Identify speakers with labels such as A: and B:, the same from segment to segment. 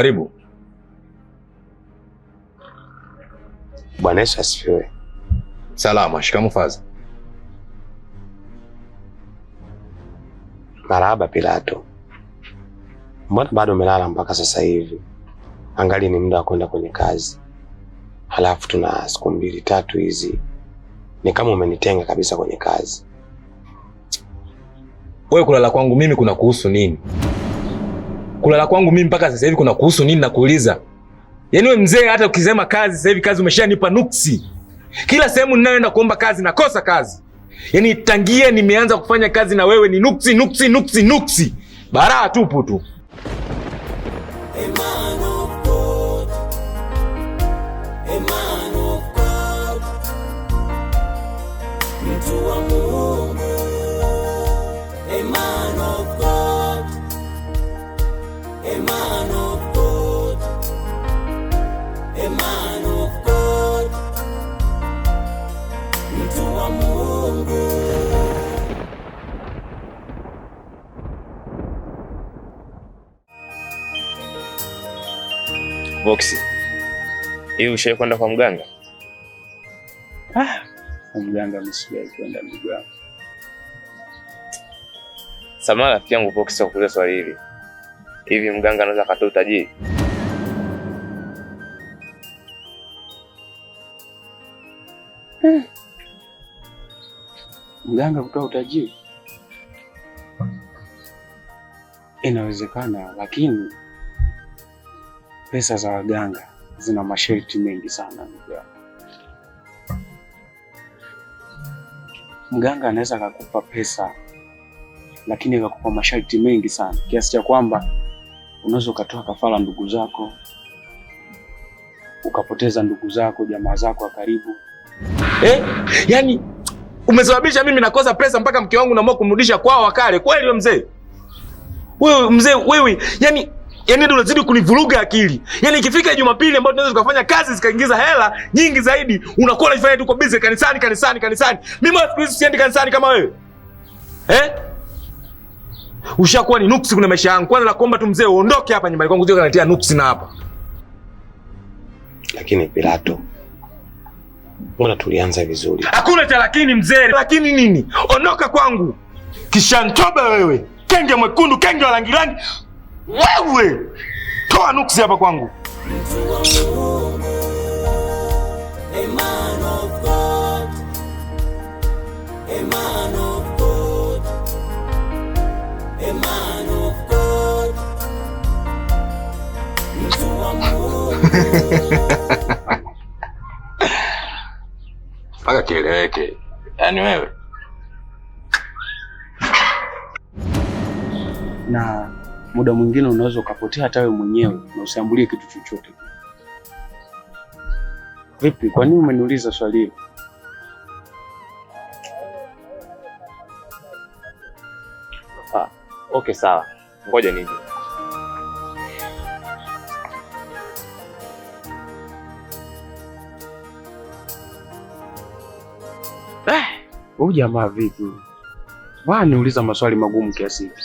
A: Karibu.
B: Bwana Yesu asifiwe.
A: Salama. Shikamoo Faza.
B: Marahaba Pilato. Mbona bado umelala mpaka sasa hivi? Angali ni muda wa kwenda kwenye kazi, halafu tuna siku mbili tatu hizi ni kama umenitenga kabisa kwenye kazi.
A: Wewe kulala kwangu mimi kuna kuhusu nini? Kulala kwangu mimi mpaka sasa hivi kuna kuhusu nini nakuuliza? Yaani wewe mzee, hata ukisema kazi sasa hivi kazi umeshanipa nuksi. Kila sehemu ninayoenda kuomba kazi nakosa kazi. Yaani tangia nimeanza kufanya kazi na wewe ni nuksi nuksi nuksi nuksi. Baraa tupu tu.
C: A man of God, a man of God, mtu wa Mungu, a man of God, a man of God, a man of God, mtu wa Mungu.
D: Voxy, hivi ushawahi kwenda kwa mganga?
E: Ah, kwa mganga mimi sijawahi kwenda ndugu yangu.
D: Samahani rafiki yangu Voxy kwa kuuliza swali hili. Hivi mganga anaweza akatoa utajiri?
E: Mganga kutoa utajiri inawezekana, lakini pesa za waganga zina masharti mengi sana ndugu yangu. Mganga anaweza akakupa pesa, lakini akakupa masharti mengi sana kiasi cha kwamba unaweza ukatoa kafara ndugu zako, ukapoteza ndugu zako, jamaa zako wa karibu.
A: Eh? Yaani umesababisha mimi nakosa pesa mpaka mke wangu naamua kumrudisha kwao wakale. Kweli wewe mzee? Wewe mzee wewe, yaani ndio unazidi kunivuruga akili. Yaani ikifika Jumapili ambayo tunaweza tukafanya kazi zikaingiza hela nyingi zaidi, unakuwa unajifanya tuko busy kanisani kanisani kanisani. Mimi siku hizi siendi kanisani kama wewe. Eh? Ushakuwa ni nuksi kuna maisha yangu. Kwanza nakuomba tu mzee uondoke hapa nyumbani kwangu, sio kaniletea nuksi na hapa.
B: Lakini Pilato, mbona tulianza vizuri?
A: Hakuna cha lakini mzee. Lakini nini? Ondoka kwangu. Kisha ntoba wewe. Kenge mwekundu, kenge wa rangi rangi. Wewe! Toa nuksi hapa kwangu.
C: Mtu wa Mungu, a man of God, a man of God, a man of God, mtu wa Mungu.
A: Mpaka kieleweke. Yaani wewe
E: Na muda mwingine unaweza ukapotea hata wewe mwenyewe na usiambulie kitu chochote. Vipi, kwa nini umeniuliza swali hili?
D: Ah, okay sawa. Ngoja nije.
E: Huyu jamaa vipi? Mbona niuliza maswali magumu kiasi hiki?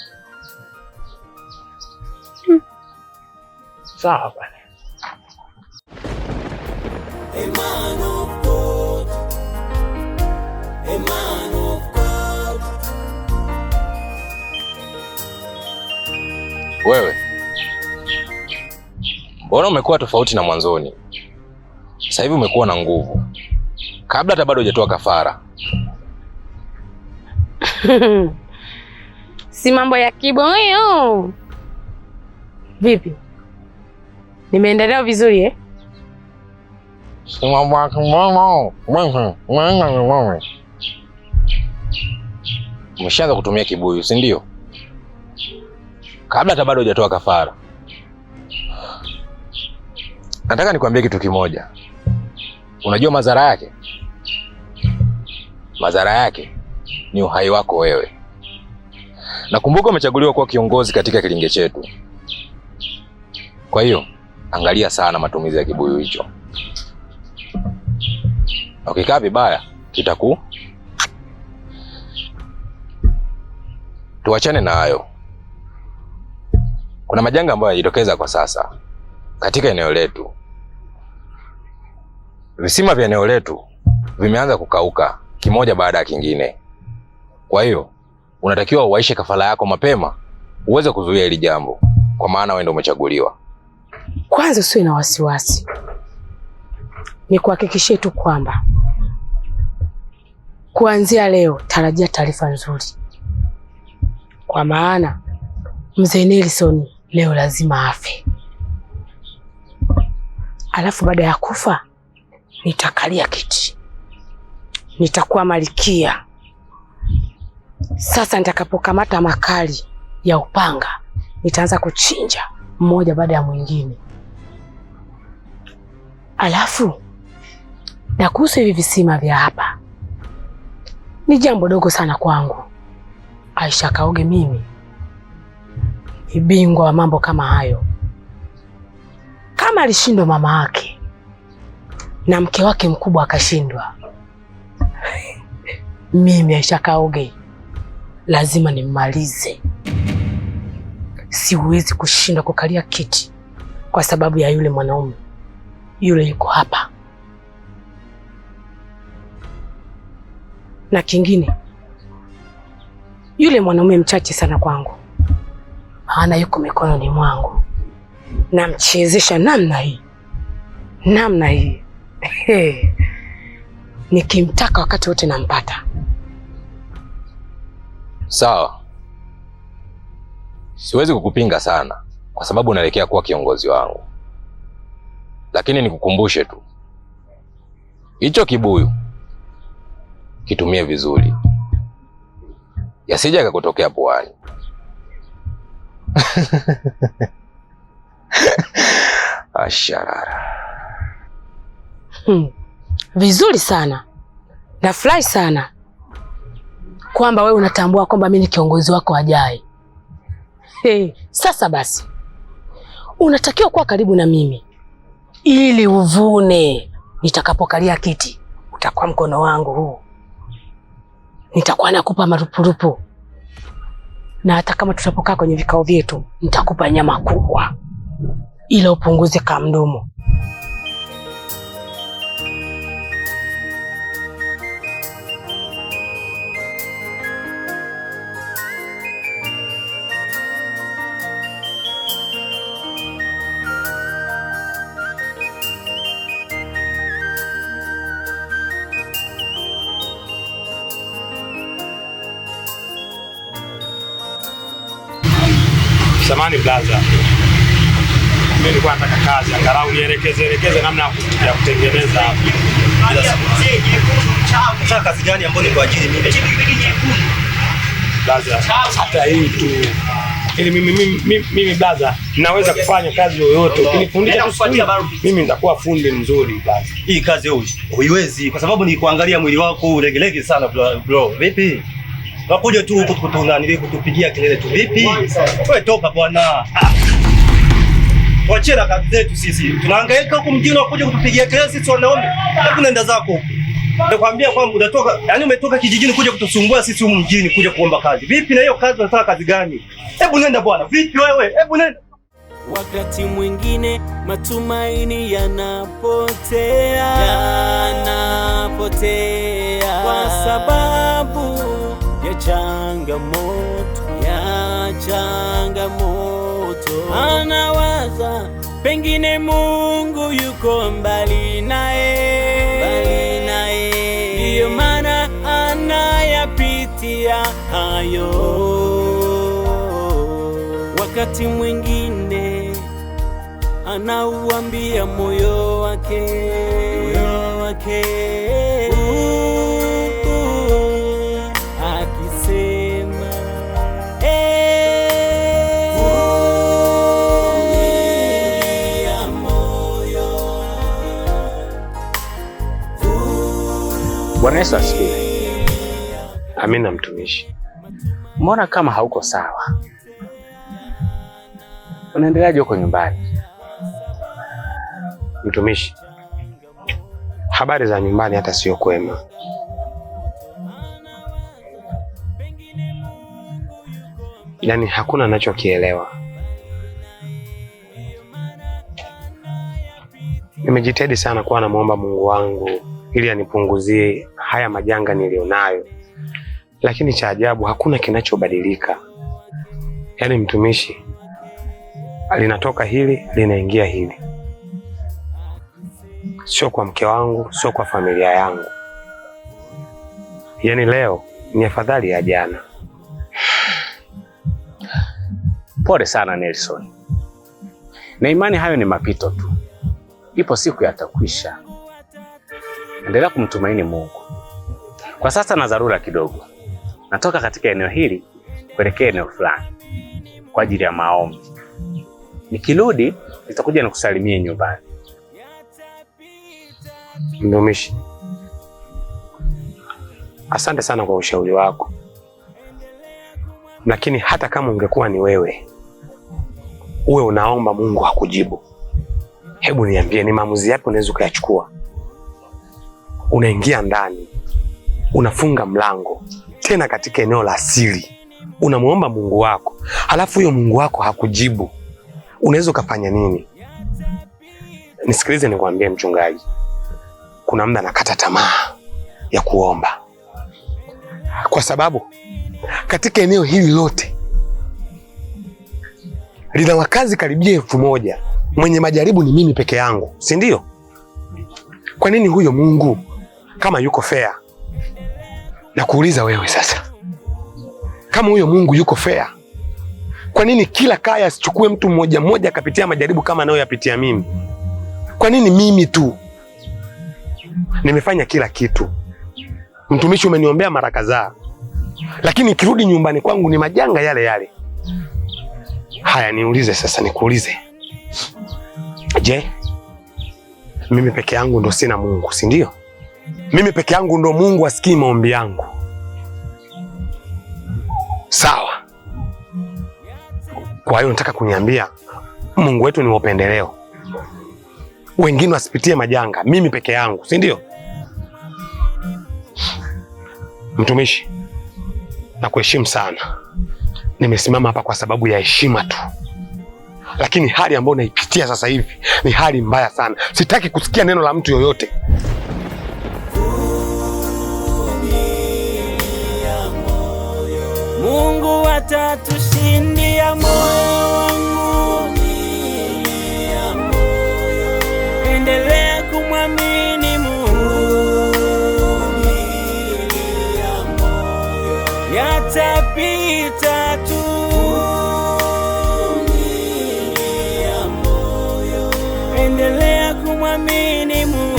E: Sawa bwana.
C: A man of God, a man of God.
A: Wewe mbona umekuwa tofauti na mwanzoni? Sasa hivi umekuwa na nguvu, kabla hata bado hujatoa kafara.
F: Si mambo ya kiboyo. Vipi, nimeendelea vizuri eh?
A: Si mambo ya kiboyo. Umeshaanza kutumia kibuyu, si ndio? Kabla hata bado hujatoa kafara. Nataka nikwambie kitu kimoja. Unajua madhara yake? Madhara yake ni uhai wako wewe. Nakumbuka umechaguliwa kuwa kiongozi katika kilinge chetu. Kwa hiyo angalia sana matumizi ya kibuyu hicho. Ukikaa vibaya kitaku. Tuachane na hayo. Kuna majanga ambayo yanajitokeza kwa sasa. Katika eneo letu, visima vya eneo letu vimeanza kukauka kimoja baada ya kingine. Kwa hiyo unatakiwa uwaishe kafara yako mapema uweze kuzuia hili jambo, kwa maana wewe ndio umechaguliwa.
F: Kwanza usiwe na wasiwasi, nikuhakikishie tu kwamba kuanzia leo tarajia taarifa nzuri, kwa maana mzee Nelson leo lazima afe, alafu baada ya kufa nitakalia kiti, nitakuwa malkia. Sasa nitakapokamata makali ya upanga nitaanza kuchinja mmoja baada ya mwingine. Alafu na kuhusu hivi visima vya hapa, ni jambo dogo sana kwangu. Aisha Kaoge mimi ni bingwa wa mambo kama hayo. Kama alishindwa mama yake na mke wake mkubwa akashindwa, mimi Aisha Kaoge lazima nimmalize. Siwezi kushindwa kukalia kiti kwa sababu ya yule mwanaume yule yuko hapa. Na kingine, yule mwanaume mchache sana kwangu, maana yuko mikononi mwangu, namchezesha namna hii namna hii. Nikimtaka wakati wote nampata.
A: Sawa, siwezi kukupinga sana kwa sababu unaelekea kuwa kiongozi wangu, lakini nikukumbushe tu, hicho kibuyu kitumie vizuri, yasije yakakutokea puani. Asharara.
F: Vizuri sana, nafurahi sana kwamba wewe unatambua kwamba mimi ni kiongozi wako ajaye. Hey, sasa basi unatakiwa kuwa karibu na mimi ili uvune. Nitakapokalia kiti utakuwa mkono wangu huu, nitakuwa nakupa marupurupu, na hata kama tutapokaa kwenye vikao vyetu nitakupa nyama kubwa, ila upunguze kamdomo.
B: Samani blaza, mimi nilikuwa nataka kazi, angalau nielekeze elekeze namna ya kutengeneza hapa.
G: Nataka kazi gani ambayo ni kwa ajili mimi?
B: Blaza, hata hii tu. Ili mimi blaza naweza kufanya kazi yoyote. Ukinifundisha tu mimi nitakuwa fundi mzuri blaza.
G: Hii kazi wewe huiwezi kwa sababu ni kuangalia mwili wako ulegelege sana bro. Vipi? Wakuja tu huku kutunani kutupigia kelele tu. Vipi? Wewe toka bwana. Wachia na kazi zetu sisi. Tunahangaika huku mjini wakuja kutupigia kelele sisi wanaume. Hebu nenda zako huku. Nakwambia kwamba unatoka, yani umetoka kijijini kuja kutusumbua sisi humu mjini kuja kuomba kazi. Vipi na hiyo kazi unataka kazi gani? Hebu nenda bwana. Vipi wewe? Hebu nenda.
C: Wakati mwingine matumaini yanapotea, yanapotea kwa sababu ya changamoto, ya changamoto. Anawaza pengine Mungu yuko mbali naye, mbali naye, ndiyo maana anayapitia hayo. Wakati mwingine anauambia moyo wake, moyo wake, akisema vumilia moyo.
E: Bwana Yesu asifiwe.
B: Amina mtumishi.
E: Mbona kama hauko sawa? Unaendeleaje huko nyumbani?
B: Mtumishi, habari za nyumbani hata sio kwema. Yaani hakuna nachokielewa. Nimejitahidi sana kuwa namuomba Mungu wangu ili anipunguzie haya majanga nilionayo, lakini cha ajabu hakuna kinachobadilika. Yaani mtumishi, linatoka hili linaingia hili, sio kwa mke wangu, sio kwa familia yangu. Yaani leo ni afadhali ya jana.
H: Pole sana Nelson, na imani hayo ni mapito tu, ipo siku yatakwisha. Endelea kumtumaini Mungu. Kwa sasa na dharura kidogo, natoka katika eneo hili kuelekea eneo fulani kwa ajili ya maombi. Nikirudi nitakuja nikusalimie nyumbani.
B: Mtumishi, asante sana kwa ushauri wako, lakini hata kama ungekuwa ni wewe uwe unaomba Mungu hakujibu, hebu niambie, ni maamuzi yapi unaweza ukayachukua? Unaingia ndani, unafunga mlango, tena katika eneo la siri, unamuomba Mungu wako, halafu huyo Mungu wako hakujibu, unaweza ukafanya nini? Nisikilize nikwambie, mchungaji, kuna muda nakata tamaa ya kuomba, kwa sababu katika eneo hili lote lina wakazi karibia 1000, mwenye majaribu ni mimi peke yangu, si ndio? Kwa nini huyo Mungu kama yuko fair? Na kuuliza wewe sasa, kama huyo Mungu yuko fair, kwa nini kila kaya asichukue mtu mmoja mmoja akapitia majaribu kama anayoyapitia mimi? Kwa nini mimi tu? Nimefanya kila kitu, mtumishi, umeniombea mara kadhaa, lakini nikirudi nyumbani kwangu ni majanga yale yale. Haya, niulize sasa, nikuulize, je, mimi peke yangu ndo sina Mungu, si ndio? Mimi peke yangu ndo Mungu asikii maombi yangu? Sawa. Kwa hiyo nataka kuniambia Mungu wetu ni wa upendeleo, wengine wasipitie majanga, mimi peke yangu, si ndio? Mtumishi, nakuheshimu sana. Nimesimama hapa kwa sababu ya heshima tu, lakini hali ambayo naipitia sasa hivi ni hali mbaya sana. Sitaki kusikia neno la mtu yoyote.
C: Mungu atatushindia moyo wangu, endelea kumwamini Mungu, yatapita tu. Endelea kumwamini Mungu.